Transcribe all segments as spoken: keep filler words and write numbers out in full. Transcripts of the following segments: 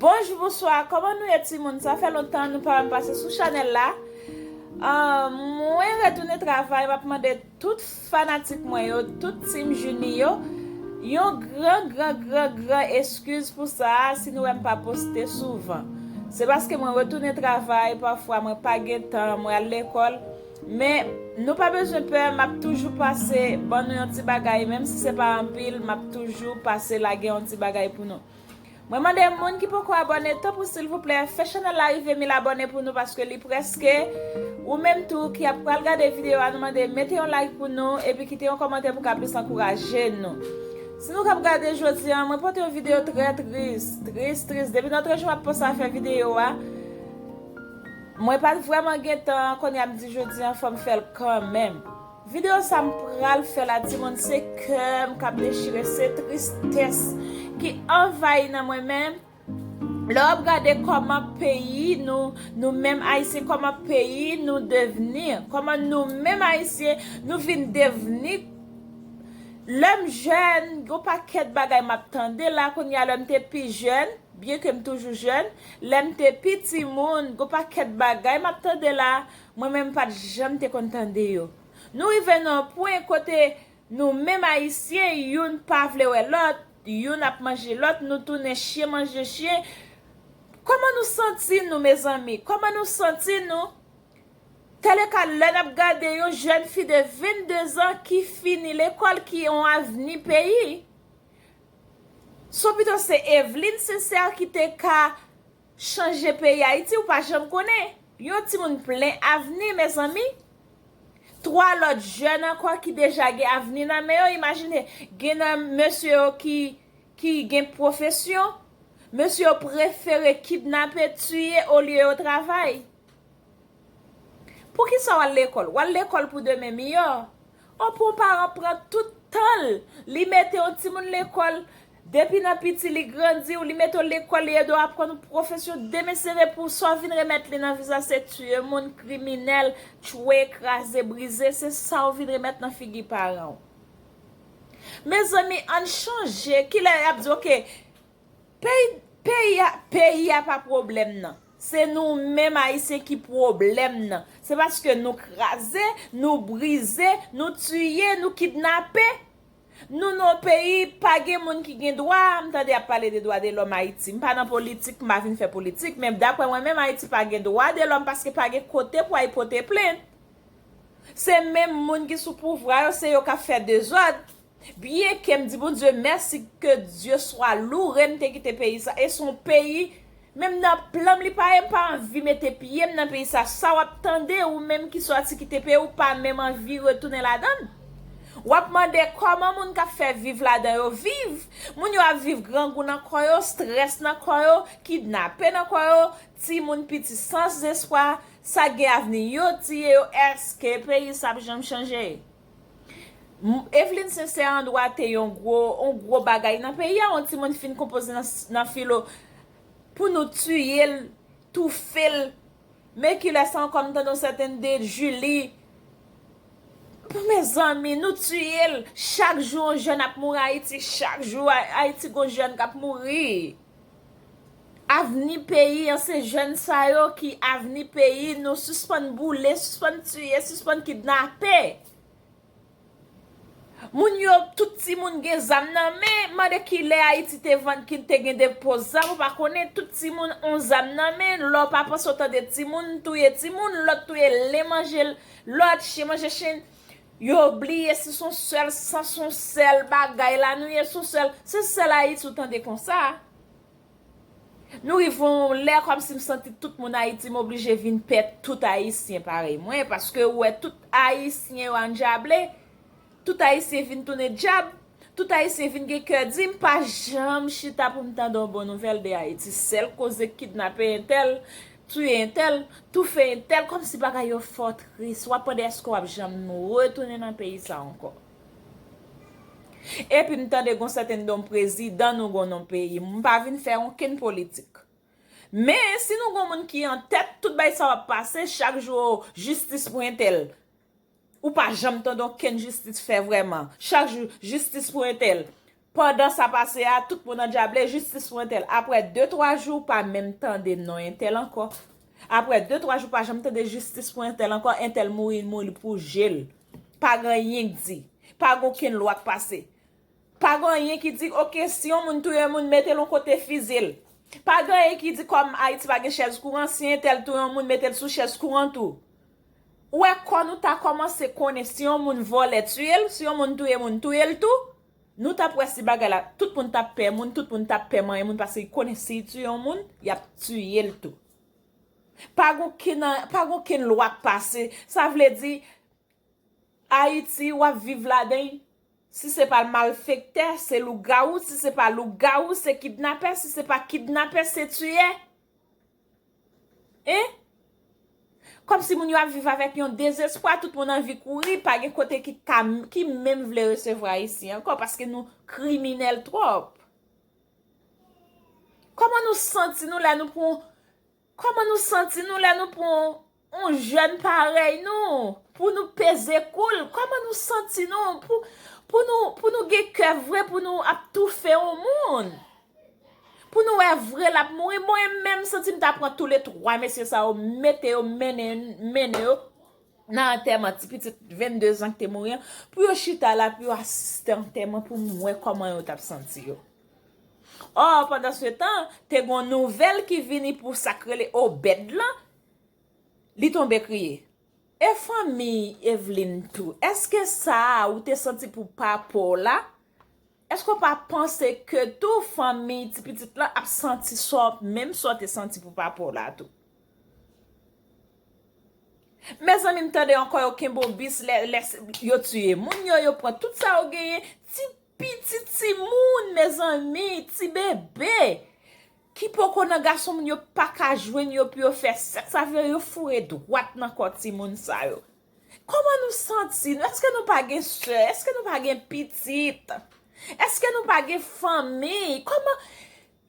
Bonjou, bonswa, kòman nou ye timoun? Sa fè lontan nou pa wè m pase sou chanèl la. Ah, mwen retounen travay, m ap mande tout fanatik mwen yo, tout Team Junie yo, yon gran, gran, gran, gran eskiz pou sa, si nou wè m pa poste souvan. Se paske mwen retounen travay, pafwa mwen pa gen tan, mwen al lekòl. Men, nou pa bezwen pè, m ap toujou pase ban nou yon ti bagay, menm si se pa anpil, m ap toujou pase lage yon ti bagay pou nou. Mwen mande moun ki poko abòne, tanpri silvouplè, fè chanèl la rive mil abòne pou nou paske li prèske. Ou menm tou ki ap pral gade videyo a, nou mande mete yon like pou nou epi kite yon kòmantè pou ka plis ankouraje nou. Si nou k ap gade jodi a, mwen pote yon videyo trè tris, tris, tris. Depi nan trè jou m ap panse a fè videyo a, mwen pa t vrèman gen tan, kounye a m di jodi a fò m fè l kanmenm. Videyo sa m pral fè la, timoun, se kè m k ap dechire, se tristès ki anvayi nan mwen, men lè w ap gade kòman peyi nou, nou menm Ayisyen, kòman peyi nou devni, kòman nou menm Ayisyen, nou vin devni. Lè m jèn, gon pakèt bagay m ap tande la, kounye a lè m te pi jèn, byen ke m toujou jèn, lè m te pi timoun, gon pakèt bagay m ap tande la, mwen menm m pa t janm te konn tande yo. Nou rive nan yon pwen kote nou menm Ayisyen, youn pa vle wè lòt, youn ap manje lòt, nou tounen chyen manje chyen. Kòman nou santi nou, mezanmi? Kòman nou santi nou? Tèleka, lè n ap gade yon jèn fi de vennde zan ki fini lekòl, ki yon avni peyi. Sou pito se Evelyne Sincère ki te ka chanje peyi Ayiti, ou pa janm konnen. Yon timoun plen avni, mezanmi. Twa lòt jèn ankò ki deja gen avni nan men yo. Imajine, gen nan mesye yo ki, ki gen pwofesyon. Mesye yo prefere kidnape, tiye, olye yo travay. Poukisa w al lekòl? W al lekòl pou demen miyò. Ou pou yon paran pran tout tan l, li mete yon timoun lekòl, depi nan piti li grandi w, li mete w lekòl, li ede w aprann yon pwofesyon, demen se vre pou sa w vin remèt li nan viza se tiye moun, kriminèl, tchwe, kraze, brize, se sa w vin remèt nan figi paran w. Mezanmi, ann chanje, kilè y ap di, oke, Peyi, peyi a, peyi a pa pwoblèm nan. Se nou menm Ayisyen ki pwoblèm nan. Se paske nou kraze, nou brize, nou tiye, nou kidnape. Nou nan yon peyi pa gen moun ki gen dwa. M tande y ap pale de dwa de lòm Ayiti. M pa nan politik, m pa vin fè politik, men daprè mwen menm Ayiti pa gen dwa de lòm paske pa gen kote pou al pote plent. Se menm moun ki sou pouvwa yo, se yo k ap fè dezòd. Byenke m di Bondye mèsi, ke Dye swa loure, m te kite peyi sa. E se yon peyi, menm nan plan m li pa ye, m pa anvi mete pye m nan peyi sa. Sa w ap tande, ou menm ki sòti kite peyi, ou pa menm anvi retounen ladan l. W ap mande kòman moun k ap fè viv ladan yo viv. Moun yo ap viv grangou nan kò yo, estrès nan kò yo, kidnape nan kò yo, timoun piti san zespwa, sa gen avni yo tiye yo, èske peyi sa ap janm chanje? M- Evelyne Sincère andwa te yon gwo, yon gwo bagay nan peyi a, yon timoun fin konpoze nan, nan filo pou nou tiye l, toufe l. Men kilè sa ankò m tande yon sèten de Julie. Mezanmi, nou tiye l. Chak jou yon jèn ap mouri Ayiti, chak jou Ay- Ayiti gon jèn k ap mouri. Avni peyi an, se jèn sa yo ki avni peyi nou. Sispann boule, sispann tiye, sispann kidnape. Moun yo, tout timoun gen zam nan men. Mande kilè Ayiti te vann, ki te gen depo zam, ou pa konnen. Tout timoun on zam nan men. Lè w pa panse w tande timoun touye timoun, lòt touye len manje lòt, chen manje chen. Yo bliye si se yon sèl san, se yon sèl bagay la nou ye, se yon sèl, se sèl Ayiti ou tande konsa. Nou rive yon lè kòmsi m santi tout moun Ayiti, m oblije vin pè tout Ayisyen parèy mwen, paske ou wè tout Ayisyen yo andjable, tout Ayisyen vin tounen dyab, tout Ayisyen vin gen kè di, m pa janm chita pou m tande yon bon nouvèl de Ayiti. Sèl koze kidnape entèl, tiye entèl, toufe entèl, kòmsi bagay yo fò tris. W ap mande èske w ap janm retounen nan peyi sa ankò. Epi m tande gon sèten nonm prezidan nou gon non peyi. M pa vin fè okenn politik. Men, si nou gon moun ki an tèt, tout bagay sa w ap pase, chak jou jistis pou entèl. Ou pa janm tande okenn jistis fè vrèman. Chak jou, jistis pou entèl. Pandan sa pase a, tout moun andyablé, jistis pou entèl. Apre de, twa jou, pa menm tande non entèl ankò. Apre de, twa jou, pa janm tande jistis pou entèl ankò. Entèl mouri, mouri pou je l. Pa gen anyen k di. Pa gen okenn lwa k pase. Pa gen anyen ki di, oke, si yon moun touye yon moun, mete l yon kote, fiziye l. Pa gen anyen ki di, kòm Ayiti pa gen chèz kouran, si entèl touye yon moun, mete l sou chèz kouran tou. Ou wè, kò nou ta kòmanse konnen si yon moun vòlè, tiye l, si yon moun touye moun, touye l tou. Nou t ap wè si bagay la, tout moun t ap pè moun, tout moun t ap pè manyen moun, paske y konnen si y tiye yon moun, y ap tiye l tou. Pa gen okenn, pa gen okenn lwa k pase. Sa vle di, Ayiti, w ap viv ladan l. Si se pa malfektè, se lougawou. Si se pa lougawou, se kidnapè. Si se pa kidnapè, se tiyè. Hein? Kòmsi moun yo ap viv avèk yon dezespwa, tout moun anvi kouri, pa gen kote ki ka, ki menm vle resevwa Ayisyen ankò, paske nou kriminèl twòp. Kòman nou santi nou lè nou pran, kòman nou santi nou lè nou pran yon jèn parèy nou, pou nou peze kou l? Kòman nou santi nou pou, pou nou, pou nou gen kè vre, pou nou ap toufe yon moun? Pou nou wè vre l ap mouri? Bon, e menm santi m ta pran toulètwa mesye sa yo, mete yo, mennen, mennen yo nan antèman ti pitit vennde zan ki te mouri an, pou yo chita la, pou yo asiste antèman, pou m wè kòman yo t ap santi yo. Ò, pandansetan, te gen yon nouvèl ki vini pou sa k rele Obèd lan, li tonbe kriye. E fanmi Eveline tou, èske sa a ou te santi pou papa w la? Èske w pa panse ke tou fanmi ti pitit lan ap santi sa w, menm sa w te santi pou papa w la tou? Mezanmi, m tande ankò yo kenbe obis, lè, lè yo tiye moun yo, yo pran tout sa yo genyen. Ti pitit timoun, mezanmi, ti bebe ki poko nan gason moun yo pa ka jwenn yo pou yo fè sèks, sa vle yo foure dwat nan kò timoun sa yo. Kòman nou santi nou? Èske nou pa gen sè? Èske nou pa gen pitit? Èske nou pa gen fanmi? Kòman,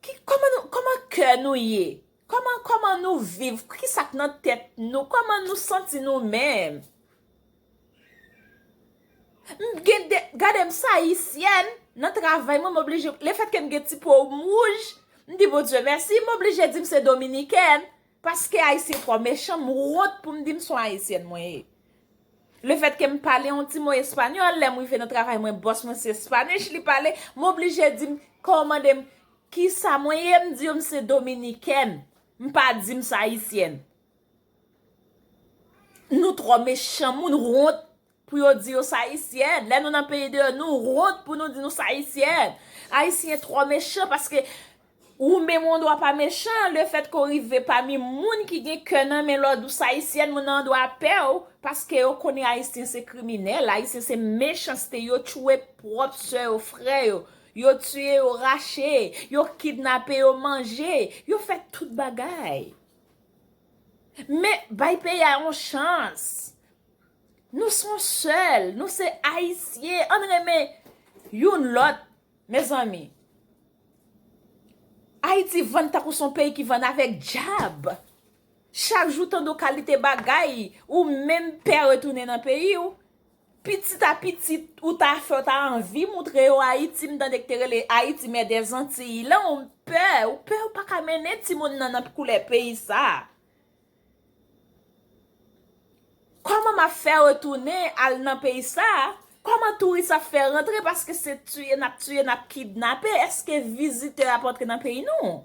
ki, kòman nou, kòman kè nou ye? Kòman, kòman nou viv? Kisa k nan tèt nou? Kòman nou santi nou menm? M gen de, gade m se ayisyèn, nan travay mwen, m oblije, lefètke m gen ti po m wouj, m di Bondye mèsi, m oblije di m se dominikèn, paske ayisyen twò mechan, m wont pou m di m se yon ayisyèn mwen ye. Lefètke m pale yon ti mo espanyòl, lè m rive nan travay mwen, bòs mwen se Spanish, li pale, m oblije di m, kan yo mande m kisa mwen ye, m di yo m se dominikèn, m pa di m se ayisyèn. Nou twò mechan, moun wont pou yo di yo se ayisyèn. Lè nou nan peyi deyò, nou wont pou nou di nou se ayisyèn. Ayisyen twò mechan paske ou menm ou andwa pa mechan, lefètke w rive pami moun ki gen kè nan men lòd ou se ayisyèn, moun nan andwa pè w, paske yo konnen ayisyen se kriminèl, ayisyen se mechanste, yo tchwe pwòp sè yo, frè yo, yo tiye, yo rache, yo kidnape, yo manje, yo fè tout bagay. Men, bay peyi a yon chans. Nou se yon sèl, nou se ayisyen, ann renmen youn lòt, mezanmi. Ayiti vann tankou se yon peyi ki vann avèk dyab. Chak jou tande yon kalite bagay, ou menm pè retounen nan peyi w. Pitit a pitit, ou ta fè, ou ta anvi moutre yo Ayiti, m tande k te rele Ayiti mè dèzantiy lan, ou pè, ou pè, ou pa ka mennen timoun nan nan koulè peyi sa. Kòman m ap fè retounen al nan peyi sa a? Kòman touris ap fè rantre? Paske se tiye n ap tiye, n ap kidnape. Èske vizitè ap antre nan peyi nou?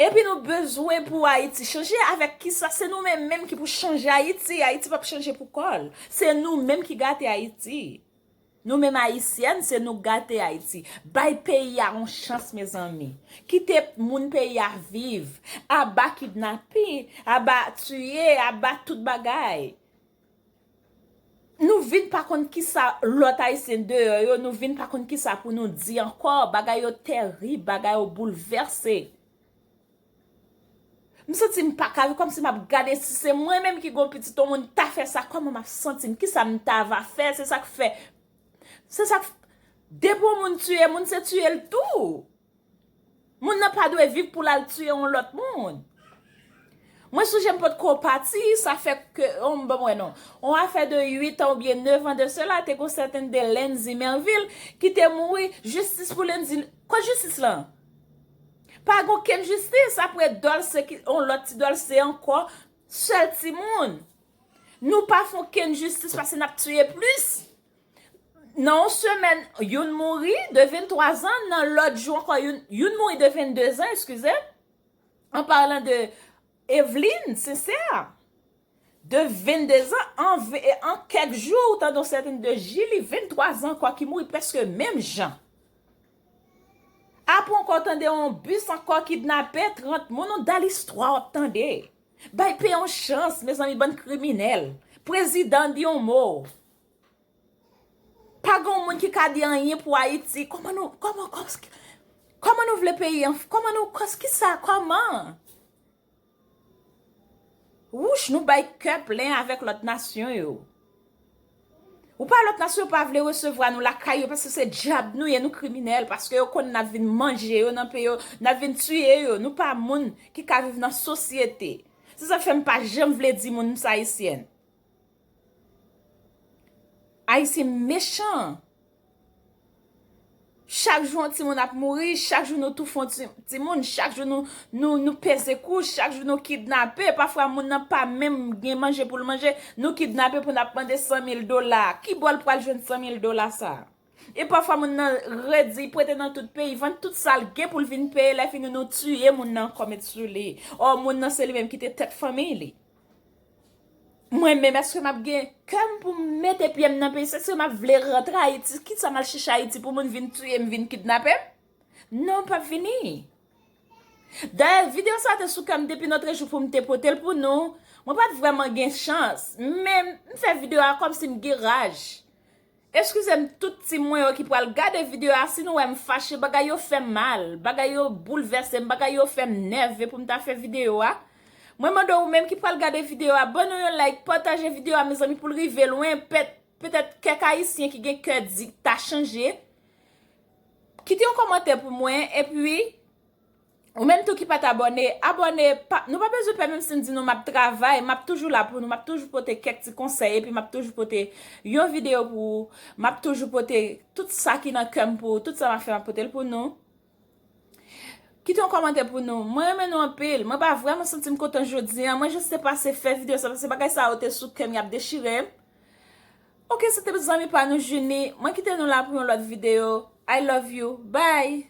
Epi nou bezwen pou Ayiti chanje. Avèk kisa? Se nou menm menm ki pou chanje Ayiti. Ayiti p ap chanje pou kò l. Se nou menm ki gate Ayiti. Nou menm ayisyèn, se nou gate Ayiti. Bay peyi a yon chans, mezanmi. Kite moun peyi a viv. Aba kidnape, aba tiye, aba tout bagay. Nou vin pa konn kisa lòt ayisyen deyò yo, nou vin pa konn kisa pou nou di ankò. Bagay yo tèrib, bagay yo boulvèse. M santi m pa ka viv, kòmsi m ap gade si se mwen menm ki gon pitit, yon moun ta fè sa, kòman m ap santi m? Kisa m ta va fè? Se sa k fè, se sa k f-, depi yon moun tiye moun, se tiye l tou. Moun nan pa dwe viv pou l al tiye yon lòt moun. Mwen sonje m potko pati, sa fè ke, oh, m ban mwen non. On afè de uit an oubyen nèf an de sela, te gon sèten de Lenzy Merville ki te mouri, jistis pou Lenzy. Kot jistis lan? Pa gen okenn jistis, apre Dolce ki, on lòt ti Dolce ankò, sèl timoun. Nou pa fè okenn jistis paske n ap tiye plis. Nan yon semèn, youn mouri de venntwa zan, nan lòt jou ankò, youn, youn mouri de vennde zan, eskize. An palan de Evelyne Sincère, de vennde zan, an, ve- an kèk jou, ou tande yon sèten de Jili, venntwa zan ankò, ki mouri prèske menm jan. Apre ankò, tande yon bis ankò kidnape, trant moun, yon dal istwa w ap tande. Bay peyi yon chans, mezanmi, bann kriminèl. Prezidan di yon mo. Pa gen yon moun ki ka di anyen pou Ayiti. Kòman nou, kòman, kòman, kòman nou vle peyi an? Kòman nou, kòs, kisa, kòman? Wouch, nou bay kè plen avèk lòt nasyon yo. Ou pa lòt nasyon yo pa vle resevwa nou lakay yo paske se dyab nou ye, nou kriminèl, paske yo konn n ap vin manje yo nan peyi yo, n ap vin tiye yo. Nou pa moun ki ka viv nan sosyete. Se sa fè m pa janm vle di moun m se ayisyèn. Ayisyen mechan. Chak jou yon timoun ap mouri, chak jou nou toufe yon ti- timoun, chak jou nou, nou, nou peze kouch, chak jou nou kidnape. Pafwa moun nan pa menm gen manje pou l manje, nou kidnape pou n ap mande san mil dola. Ki bò l pral jwenn san mil dola sa? E pafwa moun nan redi, prete nan tout peyi, vann tout sa l gen pou l vin peye, lè fini nou tiye moun nan ankò met sou li. Ò, moun nan se li menm ki te tèt fanmiy li. Mwen menm, èske m ap gen kè m pou m mete pye m nan peyi sa? Èske m ap vle rantre Ayiti? Kisa m al chèche Ayiti pou moun vin tiye m, vin kidnape m? Non, m p ap vini. Dayè, videyo sa te sou kè m depi nòtrejou pou m te pote l pou nou. Mwen pa t vrèman gen chans, men m fè videyo a kòmsi m gen raj. Eskize m, tout tim mwen yo ki pral gade videyo a, si nou wè m fache, bagay yo fè m mal, bagay yo boulvèse m, bagay yo fè m nève pou m ta fè videyo a. Mwen mande ou menm ki pral gade videyo a, ban nou yon like, pataje videyo a, mezanmi, pou l rive lwen, pèt, petèt kèk Ayisyen ki gen kè di ta chanje. Kite yon kòmantè pou mwen, epi, ou menm tou ki pa t abòne, abòne, pa, nou pa bezwen pè, menm si m di nou m ap travay, m ap toujou la pou nou, m ap toujou pote kèk ti konsèy, epi m ap toujou pote yon videyo pou ou, m ap toujou pote tout sa ki nan kè m pou ou, tout sa m ap fè, m ap pote l pou nou. Kite yon kòmantè pou nou. Mwen renmen nou anpil. Mwen pa vrèman santi m kontan jodi a. Mwen jis te pase fè videyo sa, paske bagay sa yo te sou kè m, y ap dechire m. Oke, se te zanmi pa nou, Junie. Mwen kite nou la pou yon lòt videyo. I love you. Bye!